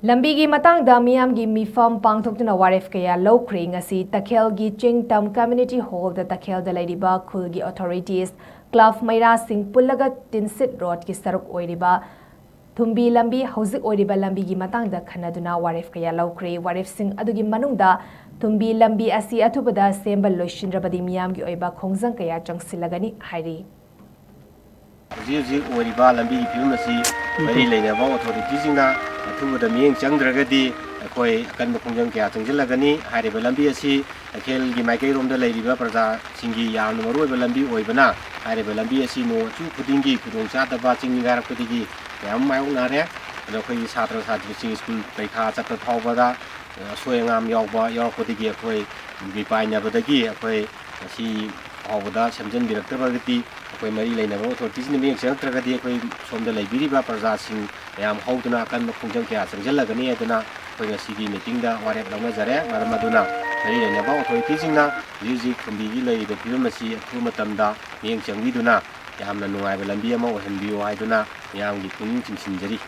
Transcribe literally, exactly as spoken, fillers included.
ꯂꯝꯕꯤꯒꯤ ꯃꯇꯥꯡꯗ ꯃꯤꯌꯥꯝꯒꯤ ꯃꯤꯐꯝ ꯄꯥꯡꯊꯣꯛꯇꯨꯅ ꯋꯥꯔꯦꯞ ꯀꯌꯥ ꯂꯧꯈ꯭ꯔꯦ꯫ ꯉꯁꯤ ꯇꯈꯦꯜꯒꯤ ꯆꯤꯡ ꯇꯝ ꯀꯝꯃ꯭ꯌꯨꯅꯤꯇꯤ ꯍꯣꯜꯗ ꯇꯈꯦꯜꯗ ꯂꯩꯔꯤꯕ ꯈꯨꯜꯒꯤ ꯑꯣꯊꯣꯔꯤꯇꯤꯁ, ꯀ꯭ꯂꯕ ꯃꯩꯔꯥꯁꯤꯡ ꯄꯨꯜꯂꯒ ꯇꯤꯟꯁꯤꯠ ꯔꯣꯗꯀꯤ ꯁꯔꯨꯛ ꯑꯣꯏꯔꯤꯕ ꯊꯨꯝꯕꯤ ꯂꯝꯕꯤ ꯍꯧꯖꯤꯛ ꯑꯣꯏꯔꯤꯕ ꯂꯝꯕꯤꯒꯤ ꯃꯇꯥꯡꯗ ꯈꯟꯅꯗꯨꯅ ꯋꯥꯔꯦꯞ ꯀꯌꯥ ꯂꯧꯈ꯭ꯔꯦ꯫ ꯋꯥꯔꯦꯞꯁꯤꯡ ꯑꯗꯨꯒꯤ ꯃꯅꯨꯡꯗ ꯊꯨꯝꯕꯤ ꯂꯝꯕꯤ ꯑꯁꯤ ꯑꯊꯨꯕꯗ ꯁꯦꯝꯕ ꯂꯣꯏꯁꯤꯟꯗ꯭ꯔꯕꯗꯤ ꯃꯤꯌꯥꯝꯒꯤ ꯑꯣꯏꯕ ꯈꯣꯡꯖꯪ ꯀꯌꯥ ꯆꯪꯁꯤꯜꯂꯒꯅꯤ ꯍꯥꯏꯔꯤ꯫ ꯍꯧꯖꯤꯛ ꯍꯧꯖꯤꯛ ꯑꯣꯏꯔꯤꯕ ꯂꯝꯕꯤꯒꯤ ꯐꯤꯕꯝ ꯑꯁꯤ ꯃꯔꯤ ꯂꯩꯅꯕ ꯑꯣꯊꯣꯔꯤꯇꯤꯁꯤꯡꯅ ꯑꯊꯨꯕꯗ ꯃꯤꯠꯌꯦꯡ ꯆꯪꯗ꯭ꯔꯒꯗꯤ ꯑꯩꯈꯣꯏ ꯑꯀꯟꯕ ꯈꯣꯡꯖꯪ ꯀꯌꯥ ꯆꯪꯁꯤꯜꯂꯒꯅꯤ꯫ ꯍꯥꯏꯔꯤꯕ ꯂꯝꯕꯤ ꯑꯁꯤ ꯇꯈꯦꯜꯒꯤ ꯃꯥꯏꯀꯩꯔꯣꯝꯗ ꯂꯩꯔꯤꯕ ꯄ꯭ꯔꯖꯥꯁꯤꯡꯒꯤ ꯌꯥꯝꯅ ꯃꯔꯨꯑꯣꯏꯕ ꯂꯝꯕꯤ ꯑꯣꯏꯕꯅ, ꯍꯥꯏꯔꯤꯕ ꯂꯝꯕꯤ ꯑꯁꯤ ꯅꯣꯡ ꯑꯆꯨ ꯈꯨꯗꯤꯡꯒꯤ ꯈꯨꯗꯣꯡꯆꯥꯗꯕ ꯆꯤꯡ ꯅꯤꯡꯈꯥꯏꯔꯛꯄꯗꯒꯤ ꯃꯌꯥꯝ ꯑꯃ ꯃꯥꯌꯣꯛꯅꯔꯦ꯫ ꯑꯗꯣ ꯑꯩꯈꯣꯏꯒꯤ ꯁꯥꯇ꯭ꯔ ꯁꯥꯇ꯭ꯔꯤꯁꯤꯡ ꯁ꯭ꯀꯨꯜ ꯄꯔꯤꯈꯥ ꯆꯠꯄ ꯐꯥꯎꯕꯗ ꯑꯁꯣꯏ ꯑꯉꯥꯝ ꯌꯥꯎꯕ ꯌꯥꯎꯔꯛꯄꯗꯒꯤ ꯑꯩꯈꯣꯏ ꯃꯤꯄꯥꯏꯅꯕꯗꯒꯤ ꯑꯩꯈꯣꯏ ꯉꯁꯤ ꯐꯥꯎꯕꯗ ꯁꯦꯝꯖꯤꯟꯕꯤꯔꯛꯇ꯭ꯔꯕꯒꯗꯤ, ꯑꯩꯈꯣꯏ ꯃꯔꯤ ꯂꯩꯅꯕ ꯑꯣꯊꯣꯔꯤꯇꯤꯁꯤꯡꯅ ꯃꯤꯠꯌꯦꯡ ꯆꯪꯉꯛꯇ꯭ꯔꯒꯗꯤ ꯑꯩꯈꯣꯏ ꯁꯣꯝꯗ ꯂꯩꯕꯤꯔꯤꯕ ꯄ꯭ꯔꯖꯥꯁꯤꯡ ꯃꯌꯥꯝ ꯍꯧꯗꯨꯅ ꯑꯀꯟꯕ ꯈꯣꯡꯖꯪ ꯀꯌꯥ ꯆꯪꯁꯤꯜꯂꯒꯅꯤ ꯍꯥꯏꯗꯨꯅ ꯑꯩꯈꯣꯏ ꯉꯁꯤꯒꯤ ꯃꯤꯇꯤꯡꯗ ꯋꯥꯔꯦꯞ ꯂꯧꯅꯖꯔꯦ꯫ ꯃꯔꯝ ꯑꯗꯨꯅ ꯃꯔꯤ ꯂꯩꯅꯕ ꯑꯣꯊꯣꯔꯤꯇꯤꯁꯤꯡꯅ ꯍꯧꯖꯤꯛ ꯍꯧꯖꯤꯛ ꯊꯨꯝꯕꯤꯒꯤ ꯂꯩꯔꯤꯕ ꯐꯤꯕꯝ ꯑꯁꯤ ꯑꯊꯨꯕ ꯃꯇꯝꯗ ꯃꯤꯠꯌꯦꯡ ꯆꯪꯕꯤꯗꯨꯅ ꯌꯥꯝꯅ ꯅꯨꯡꯉꯥꯏꯕ ꯂꯝꯕꯤ ꯑꯃ ꯑꯣꯏꯍꯟꯕꯤꯌꯨ ꯍꯥꯏꯗꯨꯅ ꯃꯤꯌꯥꯝꯒꯤ ꯄꯨꯛꯅꯤꯡ ꯆꯤꯡꯁꯤꯟꯖꯔꯤ꯫